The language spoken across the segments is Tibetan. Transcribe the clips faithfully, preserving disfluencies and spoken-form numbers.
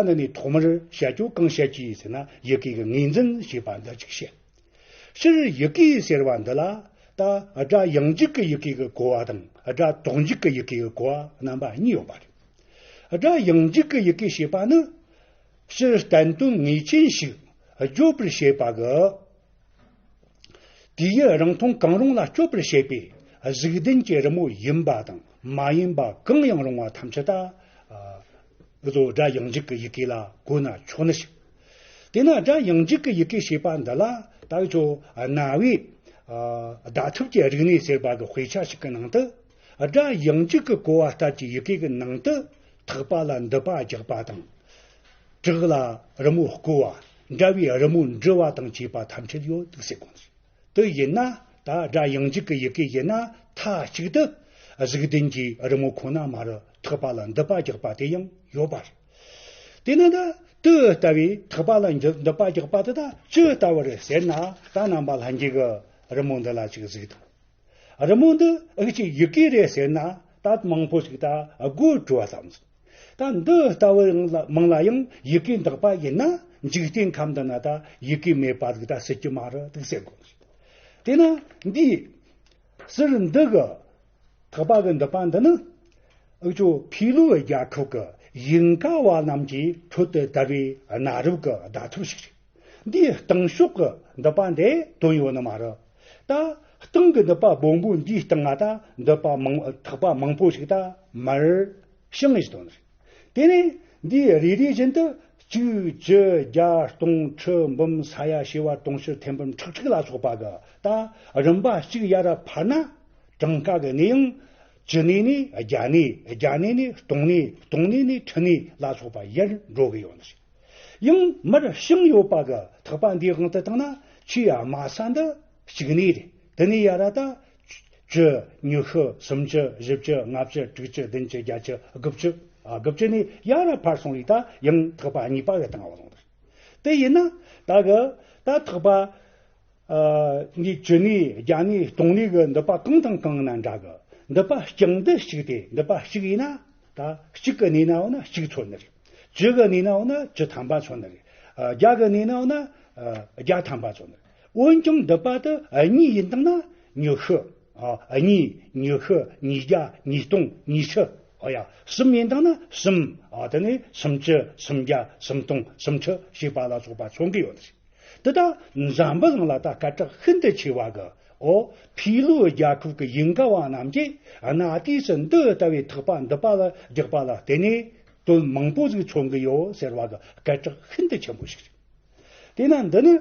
ད་འདི་ནས་ཐོག་མར་བཤད་རྒྱུ་གང་བཤད་ཀྱི་ཡིན་ཟེར་ན། ཡི་གེ་གི་ངོས་འཛིན་ཞེས་པ་འདི་གཅིག་བཤད། སྤྱིར་ཡི་གེ་ཟེར་བ་འདི་ལ་ད་སྒྲ་ཡང་འཇུག་གི་ཡི་གེ་གི་གོ་བ་དང་སྒྲ་དོག་འཇུག་གི་ཡི་གེ་གི་གོ་བ་རྣམ་པ་གཉིས་ཡོད་པ་རེད། སྒྲ་ཡང་འཇུག་གི་ཡི་གེ་ཞེས་པ་ནི་སྤྱིར་བསྟན་དོན་ངེས་ཅན་ཞིག་བརྗོད་པར་བྱེད་པ་གི། དུས་ཡུན་རིང་ཐུང་གང་རུང་ལ་སྤྱོད་པར་བྱེད་པའི་གཟུགས་ལྡན་གྱི་རི་མོ་ཡིན་པ་དང་མ་ཡིན་པ་གང་ཡང་རུང་བ་ཐམས་ཅད་ད་ཨ་ལོ་སྒྲ་ཡང་འཇུག་གི་ཡི་གེ་ལ་གོ་ན་ཆོག་ནི་ཞིག་དེས་ན་སྒྲ་ཡང་འཇུག་གི་ཡི་གེ་ཞེས་པ་འདི་ལ་ད་ཁྱོད་རྣ་བའི་ཨ་བརྡ་ཐབས་ཀྱི་རིག་གནས་ཟེར་བ་གི་དཔེ་ཆ་ཞིག་གི་ནང་དུ་སྒྲ་ཡང་འཇུག་གི་གོ་བ་ལྟར་གྱི་ཡི་གེ་གི་ནང་དུ་ཐག་པ་ལ་མདུད་པ་རྒྱག་པ་དང་། བྲག་ལ་རི་མོ་བརྐོ་བ། འདྲ་བའི་རི་མོ་འབྲི་བ་དང་བཅས་པ་ཐམས་ཅད་ཡོད་འདུག་ཟེར་གོ་ནི། དེ་ཡིན་ན་ད་སྒྲ་ཡང་འཇུག་གི་ཡི་གེ་ཡིན་ན་མཐའ་གཅིག་ཏུ་གཟུགས་ལྡན་གྱི་རི་མོ་ཁོ་ན་མ་རུ་ཐག་པ་ལ་མདུད་པ་རྒྱག་པ་དེ་ཡང་ཡོད་པ་རེད། དེ་ནི་ད་དེ་ལྟ་བུའི་ཐག་པ་ལ་མདུད་པ་རྒྱག་པ་དེ་ད་ཅི་ལྟ་བུ་རེད་ཟེར་ན། ད་རྣམ་པ་ལྷན་རྒྱས་ཀྱི་རི་མོ་འདི་ལ་ཅིག་གཟིགས་དང་། རི་མོ་འདི་ཨུ་ཅག་ཡི་གེ་རེད་ཟེར་ན་ད་མང་པོ་ཞིག་ད་དགོད་བྲོ་བ་ཙམ་ཟིག་ད་འདི་ལྟ་བུ་མང་ལ་ཡང་ཡི་གེ་འདག་པ་ཡིན་ན་འཇིག་རྟེན་ཁམས་འདི་ན་ད་ཡི་གེ་མེད་པ་ཟིག་ད་སྲིད་ཀྱི་མ་རེད་འདུག་ཟེར་གོ། དེས་ན་འདི་ཟུར་འདི་གི་ཐག་པ་གི་མདུད་པ་འདི་ནི་ཨུ་ཅོ་ཕི་ལུ་རྒྱལ་ཁབ་ཀྱི་ཡིན་ཀ་བ་རྣམས་ཀྱི་ཁྲོད་དུ་དར་བའི་གནའ་རབས་ཀྱི་བརྡ་ཐབས་ཤིག་རེད། འདིའི་སྟེང་ཕྱོགས་ཀྱི་མདུད་པ་འདི་དོན་ཡོད་ནི་མ་རེད། ད་སྟེང་གི་མདུད་པ་སྦོམ་པོ་འདིའི་སྟེང་ང་ད་མདུད་པ་མང་ཐག་པ་མང་པོ་ཞིག་ད་མར་བྱིང་ཞིག་དོན་རེད། དེ་ནས་འདིའི་རེ་རེ་བཞིན་དུ་གཅིག་བཅུ་བརྒྱ་སྟོང་ཁྲི་འབུམ་ས་ཡ་བྱེ་བ་དུང་ཕྱུར་ཐེར་འབུམ་ཁྲག་ཁྲིག་ལ་སོགས་པ་གི་ད་རིམ་པ་གཅིག་ཡར་འཕར་ན། གྲངས་ཀ་གི་གནས་ཡང་བཅུ་གནས་ནས་བརྒྱ་གནས། བརྒྱ་གནས་ནས་སྟོང་གནས། སྟོང་གནས་ནས་ཁྲི་གནས་ལ་སོགས་པ་ཡར་འགྲོ་གི་ཡོད་ནི་རེད། ཡང་མར་བྱིང་ཡོད་པ་གི་ཐག་པ་འདིའི་དབང་དུ་བཏང་ན་ཆེས་དམའ་ས་འདི་གཅིག་གནས་རེད། དེ་ནས་ཡར་ད་བཅུ། ཉི་ཤུ། སུམ་ཅུ། བཞི་བཅུ། ལྔ་བཅུ། དྲུག་ཅུ། བདུན་ཅུ། བརྒྱད་ཅུ། དགུ་བཅུ། ཨ་དགུ་བཅུ་ནས་ཡར་འཕར་སོང་རིགས་ད་ཡང་ཐག་པ་གཉིས་པ་གི་སྟེང་འོང་ནི་རེད། དེ་ཡིན་ན་ད་གི་ད་ཐག་པ་ཨ་འདི་བཅུ་གནས་བརྒྱ་གནས་སྟོང་གནས་གི་མདུད་པ་གང་དང་གང་ན་འདྲ་གི། མདུད་པ་རྐྱང་འདི་གཅིག་སྟེ། མདུད་པ་གཅིག་ཡིན་ན་ད་གཅིག་གི་གནས་ན་འོ་ན་གཅིག་མཚོན་ནི་རེད། བཅུ་གི་གནས་ན་འོ་ན་བཅུ་ཐམ་པ་མཚོན་ནི་རེད། ཨ་བརྒྱ་གི་གནས་ན་འོ་ན་ཨ་བརྒྱ་ཐམ་པ་མཚོན་ནི་རེད། འོན་ཀྱང་མདུད་པ་དེ་གཉིས་ཡིན་དང་ན་ཉི་ཤུ། ཨ་གཉིས། ཉི་ཤུ། ཉིས་བརྒྱ། ཉིས་སྟོང་། ཉིས་ཁྲི། ཨོ་ཡ། གསུམ་ཡིན་དང་ན་གསུམ། ཨ་དེ་ནས་སུམ་ཅུ། སུམ་བརྒྱ། སུམ་སྟོང་། སུམ་ཁྲི་ཞེས་པ་ལ་སོགས་པ་མཚོན་གྱི་ཡོད་རེད། འདི་དག་འཛམ་བུ་གླིང་ལ་ད་སྐད་གྲགས་ཤིན་ཏུ་ཆེ་བ་གི། ཨོ་ཕི་ལུ་རྒྱལ་ཁབ་ཀྱི་ཡིན་ཀ་བ་རྣམས་ཀྱིས་གནའ་དུས་སུ་འདི་ལྟ་བུའི་ཐག་པ་མདུད་པ་ལ་རྒྱག་པ་ལ་བརྟེན་ནས་དོན་མང་པོ་ཟིག་མཚོན་གྱི་ཡོད་ཟེར་བ་གི་སྐད་གྲགས་ཤིན་ཏུ་ཆེན་པོ་ཞིག་རེད། དེས་ན་འདི་ནི་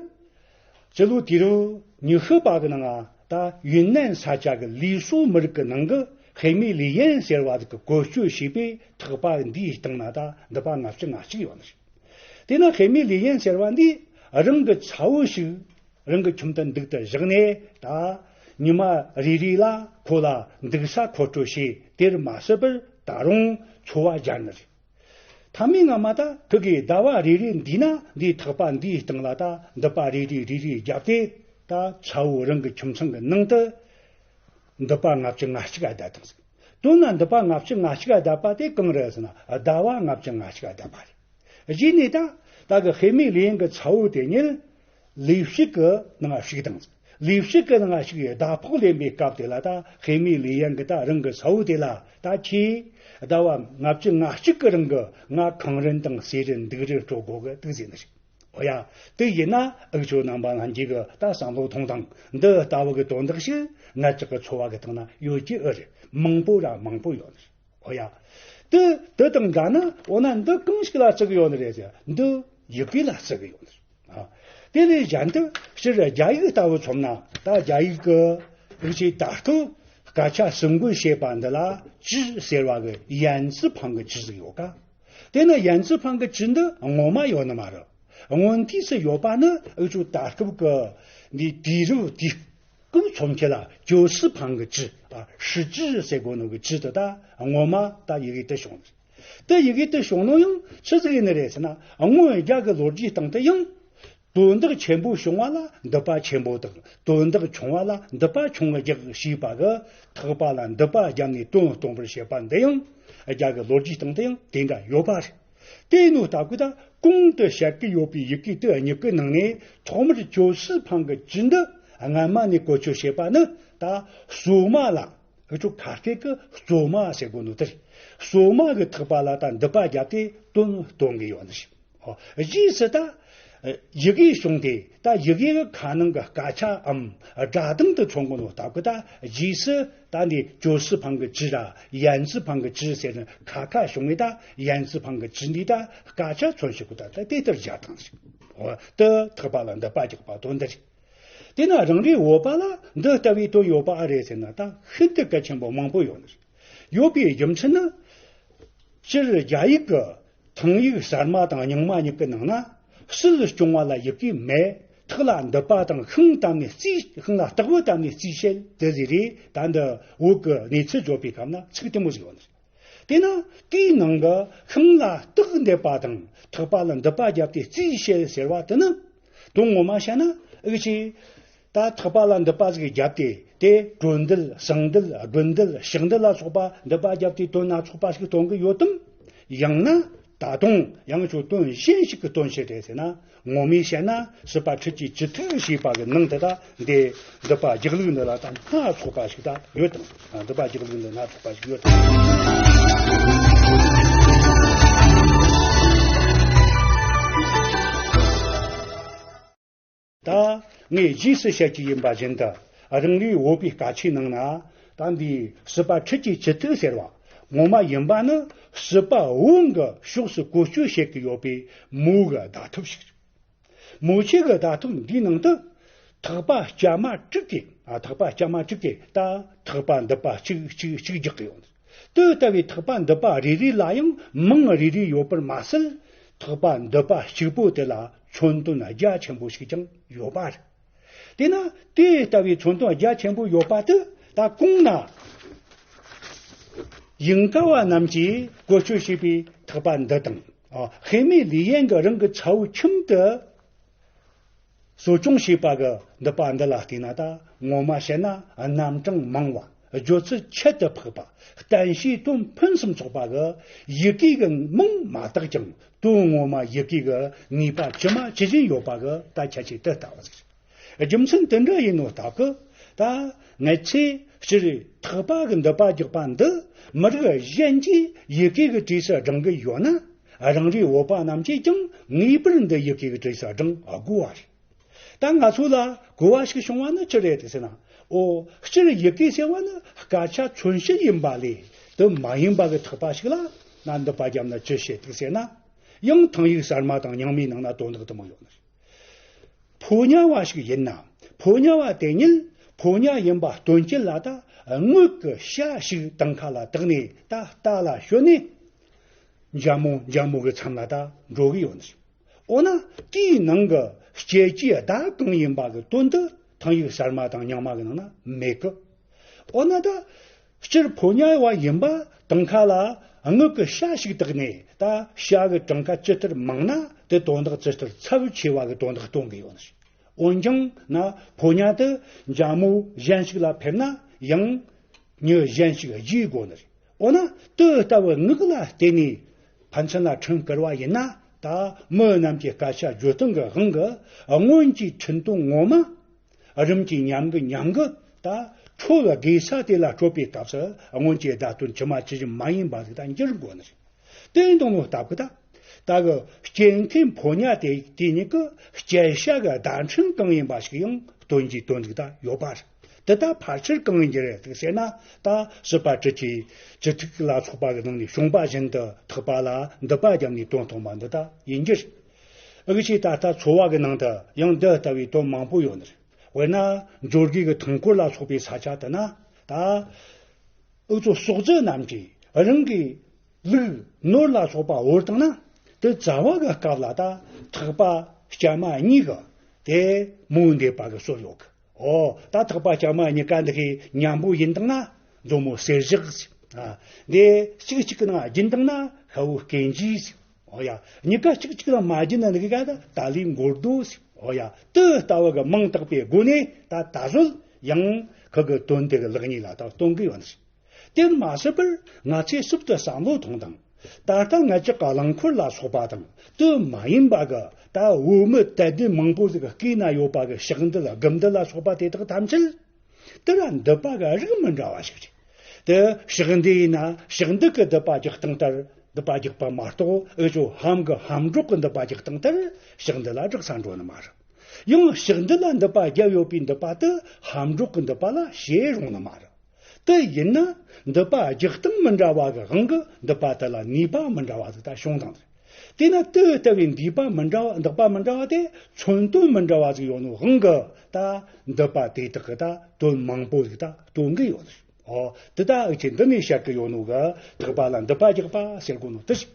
སྤྱི་ལོ་དུས་རབས་ཉི་ཤུ་པ་གི་ནང་ད་ཡུན་ནན་ས་ཆ་གི་ལི་སུའུ་མི་རིགས་ཀྱི་ནང་གི་ཧེ་མི་ལི་ཡན་ཟེར་བ་ཟིག་གིས་བཀོལ་སྤྱོད་བྱས་པའི་ཐག་པ་འདིའི་སྟེང་ན་ད་མདུད་པ་ལྔ་བཅུ་ང་གཅིག་ཡོད་ནི་རེད། དེས་ན་ཧེ་མི་ལི་ཡན་ཟེར་བ་འདིས་རང་གི་ཚ་བོ་ཞིག་རང་གི་ཁྱིམ་དུ་འདུག་ཏུ་བཞག་ནས་ད་ཉི་མ་རེ་རེ་ལ་ཁོ་ལ་འདུག་ས་མཁོ་སྤྲོད་བྱས། དེར་མ་ཟད་པར་ད་རུང་འཚོ་བ་སྦྱར་ནི་རེད། ཐ་མའི་སྔ་མ་ད་ཁོ་གིས་ཟླ་བ་རེ་རེ་འདུས་ན་འདིའི་ཐག་པ་འདིའི་སྟེང་ལ་ད་མདུད་པ་རེ་རེ་རེ་རེ་བརྒྱབ་སྟེ་ད་ཚ་བོ་རང་གི་ཁྱིམ་ཚང་གི་ནང་དུ་མདུད་པ་ལྔ་བཅུ་ང་གཅིག་ག་བསྡད་བཏང་ཟིག་དོན་ན་མདུད་པ་ལྔ་བཅུ་ང་གཅིག་ག་བསྡད་པ་དེ་གང་རེད་ཟེར་ན་ཟླ་བ་ལྔ་བཅུ་ང་གཅིག་ག་བསྡད་པ་རེད། གཞི་ནས་ད་ད་གི་ཧེ་མི་ལི་ཡན་གི་ཚ་བོ་དེ་ཉིད་ལས་ཞུགས་ཀྱི་ནང་ཞུགས་དང་། ལས་ཞུགས་ཀྱི་ནང་ཞུགས་ཡི་ཟླ་ཕོགས་ལེན་པའི་སྐབས་དེ་ལ་ད་ཧེ་མི་ལི་ཡན་གྱིས་ད་རང་གི་ཚ་བོ་དེ་ལ་ད་ཁྱེད་ཟླ་བ་ལྔ་བཅུ་ང་གཅིག་གི་རིང་གི་ང་ཁང་རིན་དང་ཟས་རིན་འདུག་རིན་སྤྲོད་དགོས་གི་འདུག་ཟེར་ནི་རེད། འོ་ཡ། དེ་ཡིན་ན་འུ་ཆོ་རྣམ་པ་ལྷན་རྒྱས་ཀྱིས་ད་བསམ་བློ་ཐོངས་དང་། འདི་ལྟ་བུ་གི་དོན་དག་ཞིག་ང་ཅག་གི་འཚོ་བ་གི་སྟེང་ན་ཡོད་ཀྱི་ཨེ་རེད། མང་པོ་ར་མང་པོ་ཡོད་ནི་རེད། ཨོ་ཡ། དེ་དེ་དང་འདྲ་ན་འོ་ན་འདི་གང་ཞིག་ལ་བརྩི་གི་ཡོད་ནི་རེད་ཟེར། འདི་ཡི་གེ་ལ་བརྩི་གི་ཡོད་ནི་རེད། ཨ། དེ་ལས་གཞན་དུ་སྤྱིར་རྒྱ་ཡིག་ལྟ་བུ་མཚོན་ན། ད་རྒྱ་ཡིག་གི་རིག་བྱེད་ད་སྐབས་སྐད་ཆ་གསུང་འགོད་བྱེད་པ་འདི་ལ་ཅི་ཟེར་བ་གི་ཡན་ཙི་ཕང་གི་ཅི་ཟིག་ཡོད་ཀ། དེ་ན་ཡན་ཙི་ཕང་གི་ཅི་འདི་སྔོན་མ་ཡོད་ནི་མ་རེད། སྔོན་དུས་སུ་ཡོད་པ་ནི་འུ་ཆོ་ད་སྐབས་གི་འདི་དུས་རབས་དུས་སྐབས་མཚོན་ཆེད་ལ་ཅོ་སི་ཕང་གི་ཅི། ཨ། ཧྲི་ཅི་ཟེར་གོ་ནོ་གི་ཅི་དེ་ད་སྔོན་མ་ད་ཡི་གེ་དེ་བྱུང་ནི། དེ་ཡི་གེ་དེ་བྱུང་ནོ་ཡང་ཆི་ཟིག་ཡིན་ནི་རེད་ཟེར་ན། སྔོན་རྒྱ་གི་ལོ་རྒྱུས་སྟེང་དུ་ཡང་དོན་དག་ཆེན་པོ་བྱུང་བ་ལ་མདུད་པ་ཆེན་པོ་དང་། དོན་དག་ཆུང་བ་ལ་མདུད་པ་ཆུང་ངུ་རྒྱག་ཞེས་པ་གི་ཐག་པ་ལ་མདུད་པ་བརྒྱབ་ནས་དོན་སྟོན་པར་བྱེད་པ་འདི་ཡང་རྒྱ་གི་ལོ་རྒྱུས་སྟེང་དུ་ཡང་དེ་འདྲ་ཡོད་པ་རེད། དེ་ནོ་སྟབས་ཀྱིས་ད་གོང་དུ་བཤད་ཀྱི་ཡོད་པའི་ཡི་གེ་དེ་གཉིས་ཀྱི་ནང་ནས་ཐོག་མར་ཇོ་སི་ཕང་གི་ཇི་འདི་སྔ་མ་ནས་བཀོལ་སྤྱོད་བྱེད་པ་ནི། ད་སོ་མ་ལ་འུ་ཆོ་ཁ་སྐད་ཀྱི་སོ་མ་ཟེར་གོ་ནོ་དེ་རེད། སོ་མ་གི་ཐེག་པ་ལ་ད་མདུད་པ་བརྒྱབ་སྟེ་དོན་སྟོན་གི་ཡོད་ནི་རེད། ཨོ། རྗེས་སུ་ད་ཡི་གེ་བྱུང་སྟེ། ད་ཡི་གེ་གི་ཁ་ནང་གི་སྐད་ཆའམ་སྒྲ་གདངས་དེ་མཚོན་གོ་ནོ་སྟབས་ཀྱིས། ད་རྗེས་སུ་ད་འདི་ཇོ་སི་ཕང་གི་ཇི་ར་ཡན་ཙི་ཕང་གི་ཇི་ཟེར་ནས་ཁ་ཁ་བྱུང་བས། ད་ཡན་ཙི་ཕང་གི་ཇི་འདི་ད་སྐད་ཆ་མཚོན་བྱེད་ཀྱི། ད་ད་དེ་ལྟར་སྦྱར་སྟངས་རེད། ཨོ། དེ་ཐེག་པ་ལ་མདུད་པ་རྒྱག་པ་དོན་འདི་རེད། དེ་ན་རང་རེའི་བོད་པ་ལ་འདི་ལྟ་བུའི་དོན་ཡོད་པ་ཨེ་རེད་ཟེར་ན། ད་ཤིན་ཏུ་གལ་ཆེན་པོ་མང་པོ་ཡོད་ནི་རེད། ཡོད་པའི་རྒྱུ་མཚན་ནི། སྤྱིར་རྒྱ་ཡིག་གི་ཐང་ཡིག་གསར་མ་དང་རྙིང་མ་གཉིས་ཀྱི་ནང་ན། སྲིད་སྐྱོང་བ་ལ་ཡི་གེ་མེད། ཐག་ལ་མདུད་པ་དང་ཤིང་བཏབ་ནས་རྩིས། ཤིང་ལ་སྟེགས་བུ་བཏབ་ནས་རྩིས་བྱེད་དེ་ཟེར་རེད། ད་འདི་བོད་ཀྱི་གནས་ཚུལ་བརྗོད་པའི་སྐབས་ན་ཚིག་དེ་མོ་ཟིག་ཡོད་ནི་རེད། དེ་ན་དེའི་ནང་གི་ཤིང་ལ་སྟེགས་འདེབས་པ་དང་ཐག་པ་ལ་མདུད་པ་བརྒྱབ་སྟེ་རྩིས་བྱེད་ཟེར་བ་དེ་ནི། དོན་ངོ་མ་བཤད་ན་འུ་ཆོས་ད་ཐག་པ་ལ་མདུད་པ་ཟིག་བརྒྱབ་སྟེ། དེ་གྲོ་འདེབས་ཟངས་འདེབས་དགུན་འདེབས་ཞག་འདེབས་ལ་སོགས་པ་མདུད་པ་བརྒྱབ་སྟེ་དོན་སྣ་ཚོགས་པ་ཞིག་སྟོན་གི་ཡོད་དམ། ཡང་ན་ད་དུང་ཡང་ཁྱོད་དོན་གཞན་ཞིག་གི་སྟོན་བྱེད་དེ་ཟེར་ན། ངོ་མས་བཤད་ན་སྲིད་པ་ཁྲིད་ཀྱི་ཇི་ཐུག་ཞེས་པ་གི་ནང་དུ། ད་འདི་མདུད་པ་རྒྱག་ལུགས་འདི་ལ་ད་སྣ་ཚོགས་པ་ཞིག་ད་ཡོད་དང་། མདུད་པ་རྒྱག་ལུགས་འདི་སྣ་ཚོགས་པ་ཞིག་ཡོད་དང་། ད་ངས་རྗེས་སུ་བཤད་ཀྱི་ཡིན་པ་བཞིན་དུ། རང་རེའི་བོད་པའི་སྐད་ཆའི་ནང་ན། ད་འདི་སྲིད་པ་ཁྲིད་ཀྱི་ཇི་ཐུག་ཟེར་བ་ངོ་མ་ཡིན་པ་ནི། སྲིད་པ་བོན་གྱི་ཕྱོགས་སུ་བཀོལ་སྤྱོད་བྱེད་ཀྱི་ཡོད་པའི་མོ་གི་བརྡ་ཐབས་ཤིག་མོ་ཆོས་ཀྱི་བརྡ་ཐབས་འདིའི་ནང་དུ། ཐག་པ་རྐྱ་མ་དྲུག་གིས། ཨ། ཐག་པ་རྐྱ་མ་དྲུག་གིས་ད་ཐག་པ་མདུད་པ་གཅིག་གཅིག་གཅིག་རྒྱག་གི་ཡོད། དེ་ལྟ་བུའི་ཐག་པ་མདུད་པ་རེ་རེ་ལ་ཡང་མིང་རེ་རེ་ཡོད་པར་མ་ཟད། ཐག་པ་མདུད་པ་གཅིག་པོ་དེ་ལ་མཚོན་དོན་རྒྱ་ཆེན་པོ་ཞིག་ཀྱང་ཡོད་པ་རེད། དེས་ན་དེ་ལྟ་བུའི་མཚོན་དོན་རྒྱ་ཆེན་པོ་ཡོད་པ་དེ། ད་གོང་ན་ཡིན་ཀ་བ་རྣམས་ཀྱིས་བཀོལ་སྤྱོད་བྱས་པའི་ཐག་པ་འདི་དང་། ཨ། ཧེ་མའི་ལི་ཡན་གྱིས་རང་གི་ཚ་བོ་ཁྱིམ་དུ་གསོ་སྐྱོང་བྱས་པ་གི་མདུད་པ་འདི་ལ་བལྟས་ན། ད་ངོ་མ་བཤད་ན་རྣམ་གྲངས་མང་བ། བརྗོད་ཚིག་ཁྱད་དུ་འཕགས་པ། བསྟན་བྱའི་དོན་ཕུན་སུམ་ཚོགས་པ་གི་ཡི་གེ་གི་མིང་མ་དག་ཀྱང་། དོན་ངོ་མ་ཡི་གེ་གི་ངེས་པ་ཇི་མ་ཇི་བཞིན་ཡོད་པ་གི་ད་ཁྱད་ཆོས་དེ་ལྟ་བུ་ཟིག་རྒྱུ་མཚན་དེ་འདྲ་ཡིན་ནོ་སྟབས་ཀྱིས། ད་ངེད་ཚོས་སྤྱིར་ཐག་པ་གི་མདུད་པ་རྒྱག་པ་འདི་མི་རིགས་གཞན་གྱིས་ཡི་གེ་གི་གྲས་སུ་བགྲང་གི་ཡོད་ན། རང་རེའི་བོད་པ་རྣམས་ཀྱིས་ཀྱང་ངེས་པར་འདི་ཡི་གེ་གི་གྲས་སུ་བགྲང་དགོས་པ་རེད། ད་ང་ཚོ་ལ་གོ་བ་ཞིག་བྱུང་བ་ནི་ཅི་རེད་ཟེར་ན། ཨོ། སྤྱིར་ཡི་གེ་ཟེར་བ་ནི་སྐད་ཆ་མཚོན་བྱེད་ཡིན་པ་ལས། དེ་མ་ཡིན་པ་གི་ཐག་པ་ཞིག་ལ་ན་མདུད་པ་བརྒྱབ་ན་ཅི་བྱེད་འདུག་ཟེར་ན། ཡང་ཐང་ཡིག་གསར་མ་དང་རྙིང་མའི་ནང་ན་དོན་དག་དེ་མོ་ཡོད་ནི་རེད། ཕོ་ཉ་བ་ཞིག་ཡིན་ན། ཕོ་ཉ་བ་དེ་ཉིད་ཕོ་ཉ་ཡིན་པ་སྟོན་བྱེད་ལ། ད་དངུལ་གྱི་ཤ་ཞིག་དང་ཁ་ལ་བཏགས་ནས། ད་རྟ་ལ་ཞོན་ནས་འཇའ་མོ་འཇའ་མོ་གི་མཚམས་ལ་ད་འགྲོ་གི་ཡོད་ནི་རེད། འོ་ན་དེའི་ནང་གི་སྐྱེ་ཀའི་བརྡ་གང་ཡིན་པ་གི་དོན་དེ་ཐང་ཡིག་གསར་མ་དང་རྙིང་མ་གི་ནང་ན་མེད་གི། འོ་ན་ད་སྤྱིར་ཕོ་ཉ་བ་ཡིན་པ་དང་ཁ་ལ་དངུལ་གྱི་ཤ་ཞིག་བཏགས་ནས། ད་ཤ་གི་གྲངས་ཀ་ཇི་ལྟར་མང་ན། དེ་དོན་དག་ཇི་ལྟར་ཚབས་ཆེ་བ་གི་དོན་དག་སྟོན་གི་ཡོད་ནི་རེད། འོན་ཀྱང་ན་ཕོ་ཉ་དེ་འཇའ་མོ་གཞན་ཞིག་ལ་ཕེབས་ན་ཡང་མྱི་གཞན་ཞིག་བརྗེ་དགོས་ནི་རེད། འོ་ན་དེ་ལྟ་བུ་ངག་ལ་བརྟེན་ནས་ཕན་ཚུན་ལ་འཕྲིན་བསྐུར་བ་ཡིན་ན། ད་མི་རྣམས་ཀྱི་སྐད་ཆ་བརྗོད་སྟངས་ཀྱི་དབང་གིས་སྔོན་གྱི་འཕྲིན་དོན་ངོ་མ་རིམ་གྱིས་ཉམས་གི་ཉམས་གི། ད་འཕྲོ་བའི་དགོས་ས་དེ་ལ་སྤྲོད་པའི་སྐབས་སུ་སྔོན་གྱི་བརྡ་དོན་ཇི་མ་ཇི་བཞིན་མ་ཡིན་པ་ཟིག་ད་འགྱུར་དགོས་ནི་རེད། དེ་ཡིན་དང་ནོ་སྟབས་ཀྱིས། ད་ད་གི་སྐྱེ་མཁན་ཕོ་ཉ་དེ་དེ་ཉིད་ཀྱི་སྐྱེ་ཤ་གི་བརྡ་འཕྲིན་གང་ཡིན་པ་ཞིག་ཡང་སྟོན་གྱི་དོན་ཟིག་ད་ཡོད་པ་རེད། དེ་ད་ཕལ་ཆེར་གང་ཡིན་གྱི་རེད་ཟེར་ན། ད་སྲིད་པ་ཁྲིད་ཀྱི་ཇི་ཐུག་ལ་སོགས་པ་གི་ནང་ནས་བྱུང་བ་བཞིན་དུ་ཐག་པ་ལ་མདུད་པ་བརྒྱབ་ནས་དོན་སྟོན་པ་འདི་ད་ཡིན་གྱི་རེད། འུ་ཆོས་ད་ལྟ་འཚོ་བ་གི་ནང་དུ་ཡང་འདི་ལྟ་བུའི་དོན་མང་པོ་ཡོད་ནི་རེད། དཔེར་ན་འབྱོར་དགུའི་གི་ཐང་སྐོར་ལ་སོགས་པའི་ས་ཆ་དེ་ན། ད་འུ་ཚོ་སོག་རྫི་རྣམས་ཀྱིས་རང་གི་ལུག་ནོར་ལ་སོགས་པ་བོར་བཏང་ན། དེ་བཙལ་བ་གི་སྐབས་ལ་ད་ཐག་པ་རྐྱ་མ་གཉིས་ཀྱིས་དེ་མོ་འདེབས་པ་གི་སྲོལ་ཡོད་གི། ཨོ། ད་ཐག་པ་རྐྱ་མ་གཉིས་ཀ་འདི་གི་མཉམ་པོ་ཡིན་བཏང་ན་མཛོ་མོ་གསེར་ཞགས་ཟེར། ཨ། འདི་གཅིག་གཅིག་གི་ནང་བརྒྱུད་བཏང་ན་ཤ་བོ་སྐེ་འཇིགས་ཟེར། ཨོ་ཡ། གཉིས་ཀ་གཅིག་གཅིག་ལ་མ་བརྒྱུད་ན་འདི་གི་ག་ད་ཏཱ་ལའི་མགོ་རྡོ་ཟེར། ཨོ་ཡ། དེ་ལྟ་བུ་གི་མིང་བཏགས་པའི་སྒོ་ནས་ད་ད་གཟོད་ཡང་ཁོ་གི་དོན་དེ་གི་ལེགས་ཉེས་ལ་ད་སྟོན་གི་ཡོད་ནི་རེད། དེར་མ་ཟད་པར་ང་ཚོས་ཞིབ་ཏུ་བསམ་བློ་ཐོངས་དང་ ད་ལྟ་ང་ཅག་གི་རླངས་འཁོར་ལ་སོགས་པ་དང་དེ་མ་ཡིན་པ་གི་ད་བོད་མི་དད་ལྡན་མང་པོ་ཟིག་གི་སྐེ་ན་ཡོད་པ་གི་ཕྱག་མདུད་དགུ་མདུད་ལ་སོགས་པ་དེ་དག་ཐམས་ཅད་དེ་ར་མདུད་པ་གི་རིགས་མི་འདྲ་བ་ཞིག་རེད། དེ་ཕྱག་མདུད་ཡིན་ན་ཕྱག་མདུད་གི་མདུད་པ་རྒྱག་སྟངས་ལྟར་མདུད་པ་རྒྱག་པ་མ་གཏོགས་འུ་ཅོ་ལྷམ་གི་ལྷམ་སྒྲོག་གི་མདུད་པ་རྒྱག་སྟངས་ལྟར་ཕྱག་མདུད་ལ་རག་ས་འགྲོ་ནི་མ་རེད། ཡང་ཕྱག་མདུད་ལ་མདུད་པ་རྒྱབ་ཡོད་པའི་མདུད་པ་དེ་ལྷམ་སྒྲོག་གི་མདུད་པ་ལ་བྱེད་རུང་ནི་མ་རེད། དེ་ཡིན་ན་མདུད་པ་རྒྱག་སྟངས་མི་འདྲ་བ་གི་དབང་གིས་མདུད་པ་དེ་ལ་ནུས་པ་མི་འདྲ་བ་ཟིག་ད་བྱུང་དང་། དེས་ན་དེ་ལྟ་བུའི་མདུད་པ་མི་འདྲ་བ་མདུད་པ་མི་འདྲ་བ་དེ་མཚོན་དོན་མི་འདྲ་བ་ཟིག་ཡོད་ནོ་དབང་གིས་ད་མདུད་པ་དེ་དག་གི་ད་དོན་མང་པོ་ཟིག་ད་སྟོན་གི་ཡོད། ཨོ། དེ་ད་འུ་ཆོས་འདི་ནས་བཤད་གི་ཡོད་ནོ་གི་ཐག་པ་ལ་མདུད་པ་རྒྱག་པ་ཟེར་གོ་ནོ་དེ་ཞིག་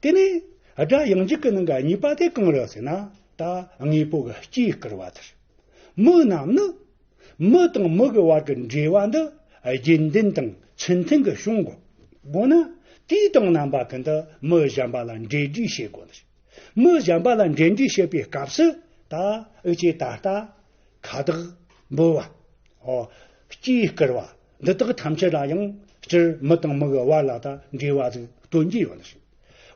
དེ་ནས་སྒྲ་ཡང་འཇུག་གི་ནང་གི་གཉིས་པ་དེ་གང་རེད་ཟེར་ན། ད་དངོས་པོ་གི་སྐྱེ་སྐར་བ་དེ་རེད། མི་རྣམས་ནི་མི་དང་མི་གི་བར་གྱི་འབྲེལ་བ་འདི་རྒྱུན་ལྡན་དང་ཚུལ་མཐུན་གྱི་བྱུང་དགོས། དགོས་ན་དུས་དང་རྣམ་པ་ཀུན་ཏུ་མི་གཞན་པ་ལ་འབྲེལ་འདྲིས་བྱེད་དགོས། མི་གཞན་པ་ལ་འབྲེལ་འདྲིས་བྱེད་པའི་སྐབས་སུ་ད་འུ་ཆོས་ད་ལྟ་ཁ་དོག་འབུལ་བ། ཨོ། སྐྱེ་སྐར་བ། འདི་དག་ཐམས་ཅད་ལ་ཡང་སྤྱིར་མི་དང་མི་གི་བར་ལ་ད་འབྲེལ་བ་ཟིག་སྟོན་གྱི་ཡོད་ནི་ཞིག་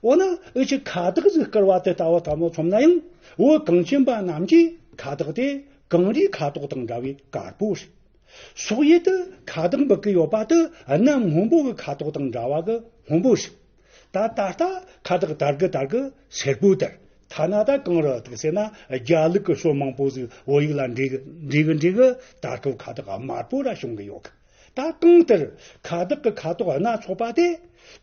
འོ་ན་འུ་ཆོས་ཁ་དོག་ཟིག་སྐར་བ་དེ་ལྟ་བུ་ལྟ་བུ་མཚོན་ན་ཡང་བོད་གངས་ཅན་པ་རྣམས་ཀྱིས་ཁ་དོག་དེ་གངས་རིའི་ཁ་དོག་དང་འདྲ་བའི་དཀར་པོ་རེད། སོག་ཡུལ་དུ་ཁ་དོག་འབུལ་གི་ཡོད་པ་དེ་གནམ་སྔོན་པོ་གི་ཁ་དོག་དང་འདྲ་བ་གི་སྔོན་པོ་རེད། ད་ད་ལྟ་ཁ་དོག་དར་གི་དར་གི་སེར་པོ་དར། ཐ་ན་ད་གང་རེད་ཟེར་ན་རྒྱ་ལུགས་ཀྱི་སོ་མང་པོ་ཟིག་བོད་ཡིག་ལ་འདྲེས་གི་འདྲེས་གི་འདྲེས་གི་ད་སྐབས་ཁ་དོག་དམར་པོ་ར་བྱུང་གི་ཡོད་གི་ད་གང་ལྟར་ཁ་བཏགས་ཀྱི་ཁ་དོག་སྣ་ཚོགས་པ་དེ་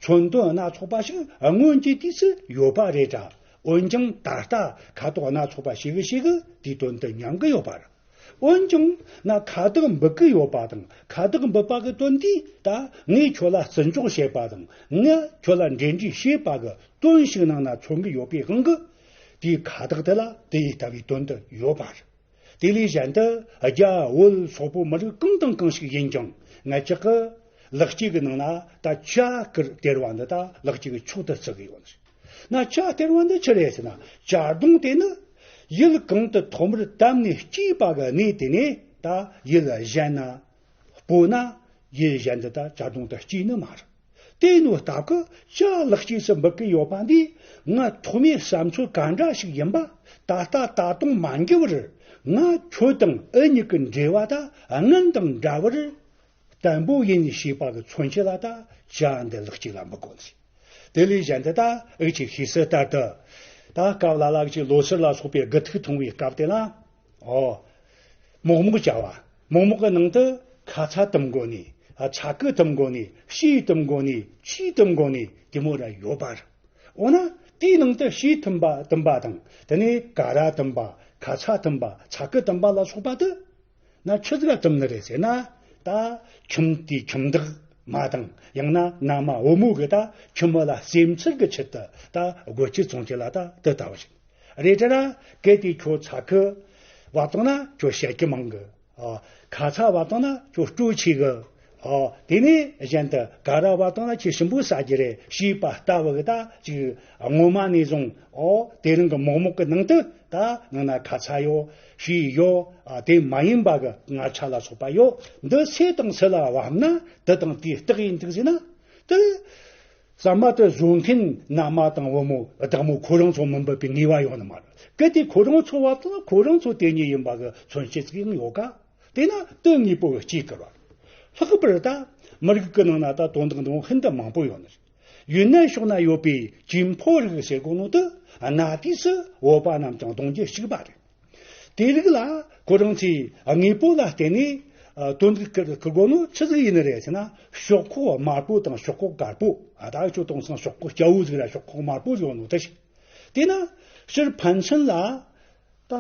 མཚོན་དོན་སྣ་ཚོགས་པ་ཞིག་སྔོན་གྱི་དུས་སུ་ཡོད་པ་རེད་དྲ། འོན་ཀྱང་ད་ལྟ་ཁ་དོག་སྣ་ཚོགས་པ་ཞིག་གི་ཞིག་གི་དེའི་དོན་དུ་ཉམས་གི་ཡོད་པ་རེད། འོན་ཀྱང་ན་ཁ་བཏགས་འབུལ་གི་ཡོད་པ་དང་ཁ་བཏགས་འབུལ་པ་གི་དོན་དེ་ད་ངས་ཁྱོད་ལ་བརྩི་འཇོག་བྱེད་པ་དང་ངས་ཁྱོད་ལ་འབྲེལ་འདྲིས་བྱེད་པ་གི་དོན་ཞིག་ནང་ན་མཚོན་གི་ཡོད་པའི་དབང་གིས་དེའི་ཁ་བཏགས་དེ་ལ་དེ་ཡི་ལྟ་བུའི་དོན་དུ་ཡོད་པ་རེད། དེ་ལས་གཞན་དུ་རྒྱ་བོད་སོག་པོ་མི་རིགས་གང་དང་གང་ཞིག་ཡིན་ཀྱང་ང་ཅག་གི་ལེགས་སྐྱེས་ཀྱི་ནང་ན་ད་བྱ་སྐར་སྟེར་བ་འདི་ད་ལེགས་སྐྱེས་ཀྱི་མཆོག་ཏུ་བརྩི་གི་ཡོད། ན་བྱ་སྟེར་བ་འདི་ཆི་རེད་ཟེར་ན་བྱ་གདོང་དེ་ནི་ཡུལ་གང་དུ་ཐོག་མར་དམ་ནས་སྐྱེས་པ་གི་གནས་དེ་ནས་ད་ཡུལ་གཞན་ན་སྤོ་ན་ཡུལ་གཞན་དུ་ད་བྱ་གདོང་དུ་སྐྱེས་ནི་མ་རེད། དེ་ནོ་སྟབས་ཀྱིས་བྱ་ལེགས་སྐྱེས་སུ་འབུལ་གི་ཡོད་པ་འདིས་ང་ཐོག་མའི་བསམ་ཚུལ་ག་འདྲ་ཞིག་ཡིན་པ་ད་ལྟ་ད་དུང་མ་འགྱུར་བར་ང་ཁྱོད་དང་འུ་གཉིས་ཀྱི་འབྲེལ་བ་ད་སྔོན་དང་འདྲ་བར་བརྟན་པོ་ཡིན་ཞེས་པ་གི་མཚོན་བྱེད་ལ་ད་བྱ་འདི་ལེགས་སྐྱེས་ལ་འབུལ་དགོས། དེ་ལས་གཞན་དུ་ད་འུ་ཅག་ཤེས་གསལ་ལྟར་དུ་ད་སྐབས་ལ་ལ་གི་ལོ་སར་ལ་སོགས་པའི་དགུ་ཐུག་འཐུང་བའི་སྐབས་དེ་ལ། ཨོ། མོག་མོག་བྱ་བ། མོག་མོག་གི་ནང་དུ་ཁ་ཚ་དུམ་གོ་ནས། ཨ། ཚ་ཁུ་དུམ་གོ་ནས། ཤི་དུམ་གོ་ནས། ཆི་དུམ་གོ་ནས་དེ་མོ་ར་ཡོད་པ་རེད། འོ་ན་དེའི་ནང་དུ་ཤི་དུམ་པ་དུམ་པ་དང་དེ་ནས་ཀ་ར་དུམ་པ། ཁ་ཚ་དུམ་པ། ཚ་ཁུ་དུམ་པ་ལ་སོགས་པ་དེ་ན་ཆི་ཟིག་ག་དུམ་ནི་རེད་ཟེར་ན། ད་ཁྱིམ་དེའི་ཁྱིམ་བདག་མ་དང་ཡང་ན་མནའ་མ་བུ་མོ་གི་ད་ཁྱིམ་མི་ལ་སེམས་ཚོར་གི་ཆེད་དུ་ད་སྒོ་ཁྱི་བཙོང་ཁྱི་ལ་ད་དེ་ལྟ་བུ་ཞིག་རེད་དྲ། གལ་ཏེ་ཁྱོད་ཚ་ཁུ་བ་བཏང་ན་ཁྱོད་བཤད་ཀྱི་མང་གི་ཨ། ཁ་ཚ་བ་བཏང་ན་ཁྱོད་སྤྲོ་ཆེ་གི་ཨ། དེ་ནས་གཞན་དུ་ཀ་ར་བ་བཏང་ན་ཁྱོད་ཞིམ་པོ་ཟ་རྒྱུ་རེད་ཞེས་པ་ལྟ་བུ་གི་ད་ཅིག་སྔོན་མ་ནས་བཟུང་ཨོ་དེ་རིང་གི་མོག་མོག་གི་ནང་དུ་ད་ནང་ན་ཁ་ཚ་ཡོད། ཤི་ཡོད། ཨ། དེ་མ་ཡིན་པ་གི་ངར་ཆ་ལ་སོགས་པ་ཡོད། འདི་སུ་དང་སུ་ལ་བབ་ན་འདི་དང་དེའི་རྟགས་ཡིན་འདུག་ཟེར་ན། དེ་ཟ་མ་དེ་བཟོ་མཁན་མནའ་མ་དང་བུ་མོ་བདག་མོ་ཁོ་རང་ཚོ་མིན་པ་པའི་ངེས་པ་ཡོད་ནི་མ་རེད། གལ་ཏེ་ཁོ་རང་ཚོ་བབ་ན་ཁོ་རང་ཚོ་དེ་ཉིད་ཡིན་པ་གི་མཚོན་བྱེད་ཅིག་ཡང་ཡོད་ཀ་དེས་ན་དེ་དངོས་པོ་གི་སྐྱེ་སྐར་བ། ལྷག་པར་ད་མི་རིགས་ཀྱི་ནང་ན་ད་དོན་དག་འདི་ཤིན་ཏུ་མང་པོ་ཡོད་ནི་རེད། ཡུན་ནན་ཕྱོགས་ན་ཡོད་པའི་ཅིན་ཕོ་རིགས་ཟེར་གོ་ནོ་དེ་གནའ་དུས་སུ་བོད་པ་རྣམས་ཀྱང་གདུང་རྒྱུད་གཅིག་པ་རེད། དེ་རིགས་ལ་ཁོ་རང་ཚོས་དངོས་པོ་ལ་བརྟེན་ནས་ཨ། དོན་དག་ཁུར་ཁུར་དགོས་ནོ་ཆི་ཟིག་ཡིན་ནི་རེད་ཟེར་ན་ཤོག་ཁོག་དམར་པོ་དང་ཤོག་ཁོག་དཀར་པོ། ཨ། ད་ཁྱོད་དེང་སང་ཤོག་ཁོག་སྐྱ་བོ་ཟིག་ར་ཤོག་ཁོག་དམར་པོ་ཟིག་ཡོད་ནོ་དེ་ཞིག་དེས་ན་སྤྱིར་ཕན་ཚུན་ལ་ད་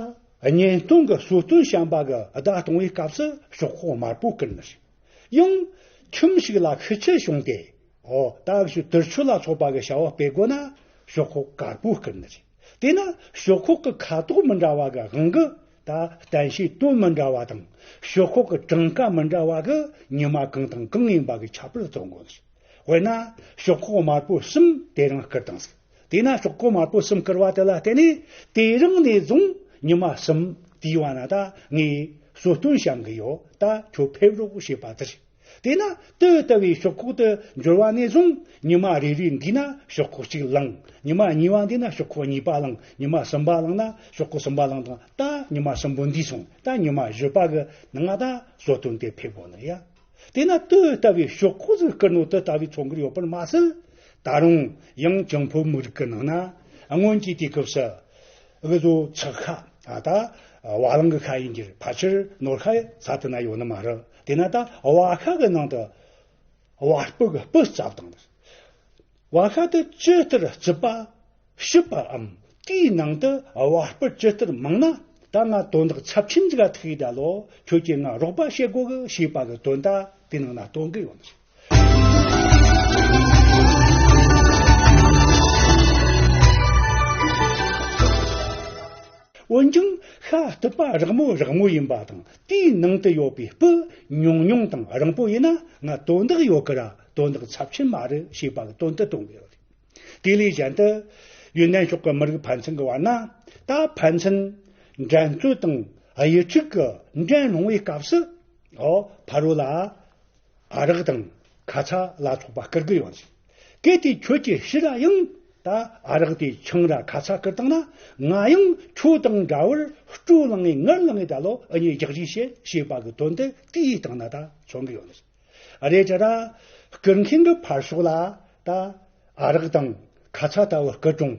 གཉེན་སྟོན་གྱི་གསོལ་སྟོན་བཤམས་པ་གི་བརྡ་གཏོང་བའི་སྐབས་སུ་ཤོག་ཁོག་དམར་པོ་བསྐུར་ནི་རེད། ཡང་ཁྱིམ་ཞིག་ལ་ཤི་ཁྱི་བྱུང་སྟེ། ཨོ། ད་ཞུ་དུར་ཆུ་ལ་སོགས་པ་གི་བྱ་བ་སྤེལ་དགོས་ན་ཤོག་ཁོག་དཀར་པོ་བསྐུར་ནི་རེད། དེས་ན་ཤོག་ཁོག་གི་ཁ་དོག་མི་འདྲ་བ་གི་དབང་གིས་ད་བསྟན་བྱའི་དོན་མི་འདྲ་བ་དང་ཤོག་ཁོག་གི་གྲངས་ཀ་མི་འདྲ་བ་གིས་ཉི་མ་གང་དང་གང་ཡིན་པ་གི་ཁྱད་པར་སྟོན་དགོས་ནི་རེད། དཔེར་ན་ཤོག་ཁོག་དམར་པོ་གསུམ་དེ་རིང་བསྐུར་དང་ཟིག་དེས་ན་ཤོག་ཁོག་དམར་པོ་གསུམ་བསྐུར་བ་དེ་ལ་བརྟེན་ནས་དེ་རིང་ནས་བཟུང་ཉི་མ་གསུམ་ དེའི་བར་ན་ད་ངས་གསོལ་སྟོན་བཤམས་གི་ཡོད། ད་ཁྱོད་ཕེབས་རོགས་ཞེས་པ་དེ་རེད། དེས་ན་དེ་ལྟ་བུའི་ཤོག་ཁོག་དེ་འབྱོར་བ་ནས་བཟུང་ཉི་མ་རེ་རེ་འདས་ན་ཤོག་ཁོག་གཅིག་བླངས། ཉི་མ་གཉིས་པ་འདས་ན་ཤོག་ཁོག་གཉིས་པ་བླངས། ཉི་མ་གསུམ་པ་བླངས་ན་ཤོག་ཁོག་གསུམ་པ་བླངས་དང་། ད་ཉི་མ་གསུམ་པོ་འདས་སོང་། ད་ཉི་མ་བཞི་པ་གི་ནང་ང་ད་གསོལ་སྟོན་དེ་ཕེབས་འོང་ནི་ཡ། དེས་ན་དེ་ལྟ་བུའི་ཤོག་ཁོག་ཟིག་བསྐུར་ནོ་དེ་ལྟ་བུའི་ཚོང་གི་ཡོད་པར་མ་ཟད། ད་རུང་ཡང་ཅང་ཕོ་མི་རིགས་ཀྱི་ནང་ན་སྔོན་གྱི་དུས་སྐབས་སུ་འུ་ཚོ་ཚགས་ཁ་ད་བ་ལང་གི་ཁ་ཡིན་གྱི་རེད། ཕལ་ཆེར་ནོར་ཁ་ས་དེ་ན་ཡོད་ནི་མ་རེད། དེས་ན་ད་བ་ཤ་གི་ནང་དུ་བ་སྤུ་གི་སྤུ་བཙབ་དང་། བ་ཤ་དེ་ཇི་ལྟར་བཙུབས་པ་ཞིབ་པའམ། དེའི་ནང་དུ་བ་སྤུ་ཇི་ལྟར་མང་ན། ད་ང་དོན་དག་ཚབས་ཆེན་ཟིག་ག་ཐུག་ཡི་ད་ལོ། ཁྱོད་ཀྱིས་ང་རོགས་པ་བྱེད་དགོས་གི་ཞེས་པ་གི་དོན་དག་དེ་ནང་ན་སྟོན་གི་ཡོད་ནི། འོན་ཀྱང་ཤ་སྟུག་པ་རགས་མོ་རགས་མོ་ཡིན་པ་དང་། དེའི་ནང་དུ་ཡོད་པའི་སྤུ་ཉུང་ཉུང་དང་རིང་པོ་ཡིན་ན་ང་དོན་དག་ཡོད་གི་ར། དོན་དག་ཚབས་ཆེན་མ་རེད་ཞེས་པ་གི་དོན་དུ་སྟོན་གི་ཡོད་རེད། དེ་ལས་གཞན་དུ་ཡོན་ཏན་ཕྱོགས་ཀྱི་མི་རིགས་ཕན་ཚུན་གྱི་བར་ན། ད་ཕན་ཚུན་འགྲན་རྩོད་དང་དབྱེ་འཁྲུག་གི་འགྲན་སློང་བའི་སྐབས་སུ། ཨོ་ཕ་རོལ་ལ་ཨ་རག་དང་ཁ་ཚ་ལ་སོགས་པ་བསྐུར་གི་ཡོད་ཟེར། གལ་ཏེ་ཁྱོད་ཀྱིས་ཕྱིར་ར་ཡང་ད་ཨ་རག་དེ་ཆང་ར་ཁ་ཚ་བསྐུར་བཏང་ན། ང་ཡང་ཁྱོད་དང་འདྲ་བར་སྤྲོ་ལངས་ངེ་ངར་ལངས་ངེ་ད་ལོ་ཨ་ནི་རྒྱག་རེས་བྱེད་ཞེས་པ་གི་དོན་དུ་དེའི་སྟེང་ན་ད་མཚོན་གི་ཡོད་ཟེར། རེད་ཅ་ར། བསྐུར་མཁན་གྱི་ཕར་ཕྱོགས་ལ་ད་ཨ་རག་དང་ཁ་ཚ་ལྟ་བུ་བསྐུར་རུང་།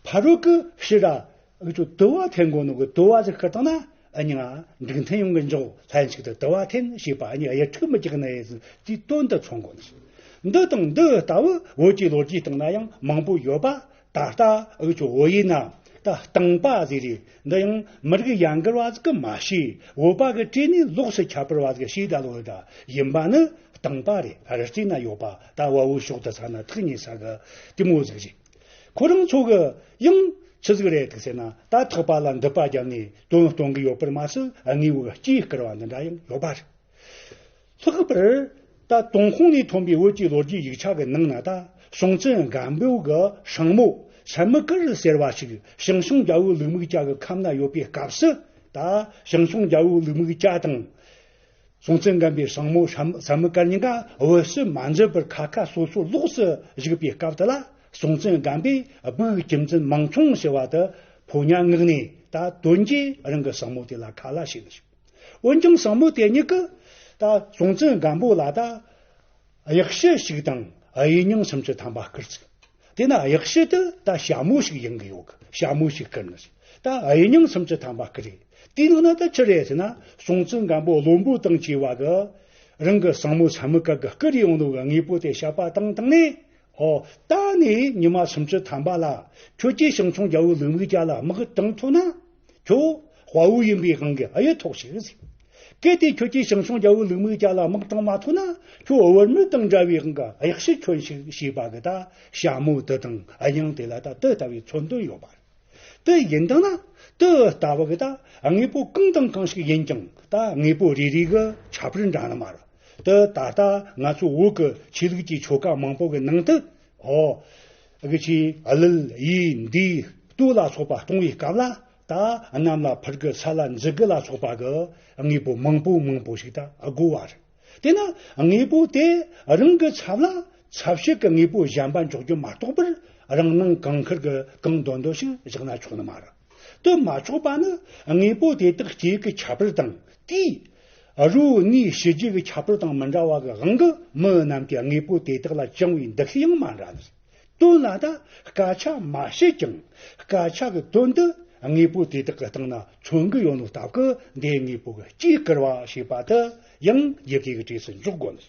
ཕ་རོལ་གྱི་ཕྱིར་ར་འུ་ཚོ་དུ་བ་འཐེན་དགོས་ནོ་གི་དུ་བ་ཟིག་བསྐུར་བཏང་ན། ཨ་ནི་ང་འགྲིག་མཐུན་ཡོང་གི་འཇོག་ལྷན་ཅིག་ཏུ་དུ་བ་འཐེན་ཞེས་པ་ཨ་ནི་ཡ་ཁྲིག་མི་རྒྱག་ན་ཡི་ཟིག་དེའི་དོན་དུ་མཚོན་དགོས་ནི། འདི་དང་འདི་ལྟ་བུ་བོད་ཀྱི་ལོ་རྒྱུས་སྟེང་ན་ཡང་མང་པོ་ཡོད་པ། ད་ལྟ་འུ་ཚོ་བོད་ཡིག་ན་ད་སྟེང་པ་ཟེར་རེད། འདི་ཡང་མི་རིགས་ཡན་གར་བ་ཟིག་གི་མ་ཤེས། བོད་པ་གི་བྲིས་ནས་ལོགས་སུ་ཁྱད་པར་བ་ཟིག་ཤེས་ད་ལོ་ད་ཡིན་པ་ནི་སྟེང་པ་རེད། རི་རྩེ་ན་ཡོད་པ་ད་བལ་བོ་ཕྱོགས་དུ་ས་ན་ཐག་ཉེ་ས་གི་དེ་མོ་ཟིག་རེད། ཁོ་རང་ཚོ་གི་ཡང་ཆི་ཟིག་རེད་འདུག་ཟེར་ན། ད་ཐག་པ་ལ་མདུད་པ་བརྒྱབ་ནས་དོན་སྟོན་གི་ཡོད་པར་མ་ཟད། དངོས་པོ་གི་སྐྱེས་བསྐུར་བ་འདི་འདྲ་ཡང་ཡོད་པ་རེད། ལྷག་པར་ད་ཏུན་ཧོང་ནས་ཐོན་པའི་བོད་ཀྱི་ལོ་རྒྱུས་ཡིག་ཆ་གི་ནང་ན། ད་སྲོང་བཙན་སྒམ་པོ་གི་སྲིང་མོ་སན་མི་དཀར་ཟེར་བ་ཞིག་ཞང་ཞུང་རྒྱལ་པོ་ལིག་མིག་ཅ་གི་ཁབ་ན་ཡོད་པའི་སྐབས་སུ། ད་ཞང་ཞུང་རྒྱལ་པོ་ལིག་མིག་ཅ་དང་སྲོང་བཙན་སྒམ་པོའི་སྲིང་མོ་སན་སན་མི་དཀར་གཉིས་ཀ་བོད་སུ་མ་འཛུལ་བར་ཁ་ཁ་སོ་སོ་ལོགས་སུ་བཞུགས་པའི་སྐབས་དེ་ལ། སྲོང་བཙན་སྒམ་པོས་སྦུག་གི་གྱིམ་འཛིན་མང་ཆུང་ཟེར་བ་དེ་ཕོ་ཉ་མངགས་ནས། ད་དོན་གྱིས་རང་གི་སྲིང་མོ་དེ་ལ་ཁ་ལ་བྱས་ནས། འོན་ཀྱང་སྲིང་མོ་དེ་གཉིས་ཀྱིས་ད་སྲོང་བཙན་སྒམ་པོ་ལ་ད་གཡག་ཤི་ཞིག་དང་གཡས་རྙིང་སུམ་ཅུ་ཐམ་པ་བསྐུར་ཚུགས། དེ་ན་གཡག་ཤི་དེ་ད་ཞྭ་མོ་ཞིག་ཡིན་གི་ཡོད་གི། ཞྭ་མོ་ཞིག་བསྐུར་ནས། ད་གཡས་རྙིང་སུམ་ཅུ་ཐམ་པ་བསྐུར་རེད། དེའི་ནང་ན་ད་ཆི་རེད་ཟེར་ན། སྲོང་བཙན་སྒམ་པོ་བློན་པོ་དང་བཅས་པ་གིས་རང་གི་སྲིང་མོ་སན་མི་དཀར་གྱིས་བསྐུར་ཡོང་ནོ་གི་དངོས་པོ་དེ་བཤད་པ་བཏང་བཏང་ནས། ཨོ། ད་ནི་ཉི་མ་སུམ་ཅུ་ཐམ་པ་ལ་ཁྱོད་ཀྱིས་ཞང་ཞུང་རྒྱལ་པོ་ལིག་མིག་ཅ་ལ་དམག་དྲངས་ཐུབ་ན། ཁྱོད་དཔའ་བོ་ཡིན་པའི་དབང་གིས་གཡུལ་ཐོག་ཞིག་ཟེར། གལ་ཏེ་ཁྱོད་ཀྱིས་ཞང་ཞུང་རྒྱལ་པོ་ལིག་མིག་ཅ་ལ་དམག་དྲངས་མ་ཐུབ་ན། ཁྱོད་བུད་མེད་དང་འདྲ་བའི་དབང་གིས་གཡག་ཤི་གྱོན་ཞིག་ཞེས་པ་གི་ད་ཞྭ་མོ་དེ་དང་གཡས་རྙིང་དེ་ལ་ད་དེ་ལྟ་བུའི་མཚོན་དོན་ཡོད་པ་རེད། དེ་ཡིན་དང་ན་དེ་ལྟ་བུ་གི་ད་དངོས་པོ་གང་དང་གང་ཞིག་ཡིན་ཀྱང་། ད་དངོས་པོ་རེ་རེ་གི་ཁྱད་པར་འདྲ་ནི་མ་རེད། དེ་ད་ལྟ་ང་ཚོ་བོད་ཀྱི་ཆོས་ལུགས་ཀྱི་ཆོ་ག་མང་པོ་གི་ནང་དུ། ཨོ། གི་ཆེ་གླུད་ཡིག་འདུས་སྟོད་ལ་སོགས་པ་གཏོང་བའི་སྐབས་ལ། ད་གནམ་ལ་འཕུར་གི་ས་ལ་འཛུལ་གི་ལ་སོགས་པ་གི་དངོས་པོ་མང་པོ་མང་པོ་ཞིག་ད་དགོས་པ་རེད། དེ་ན་དངོས་པོ་དེ་རང་གི་ཚབ་ལ་ཚབ་བྱེད་ཀྱི་དངོས་པོ་གཞན་པ་འཇོག་རྒྱུ་མ་གཏོགས་པར། རང་སྣང་གང་ཁེར་གྱི་གང་འདོད་འདོད་ཞིག་བཞག་ན་ཆོག་ནི་མ་རེད། དེ་མ་ཆོག་པ་ནི་དངོས་པོ་དེ་དག་སྐྱེ་ཡུལ་གྱི་ཁྱད་པར་དང་། དེའི་རོ་ནུས་ཞི་རྒྱས་ཀྱི་ཁྱད་པར་དང་མི་འདྲ་བ་གི་དབང་གིས་མི་རྣམས་ཀྱིས་དངོས་པོ་དེ་དག་ལ་བཅང་བའི་འདུ་ཤེས་ཡང་མ་འདྲ་ནི། དོན་ལ་ད་སྐད་ཆ་མ་བཤད་ཀྱང་སྐད་ཆ་གི་དོན་དུ་དངོས་པོ་དེ་དག་གི་སྟེང་ན་མཚོན་གྱི་ཡོད་ནོ་སྟབས་ཀྱིས། འདི་དངོས་པོ་གི་སྐྱེས་བསྐུར་བ་ཞེས་པ་དེ་ཡང་ཡི་གེ་གི་གྲས་སུ་འཇོག་དགོས་ནི།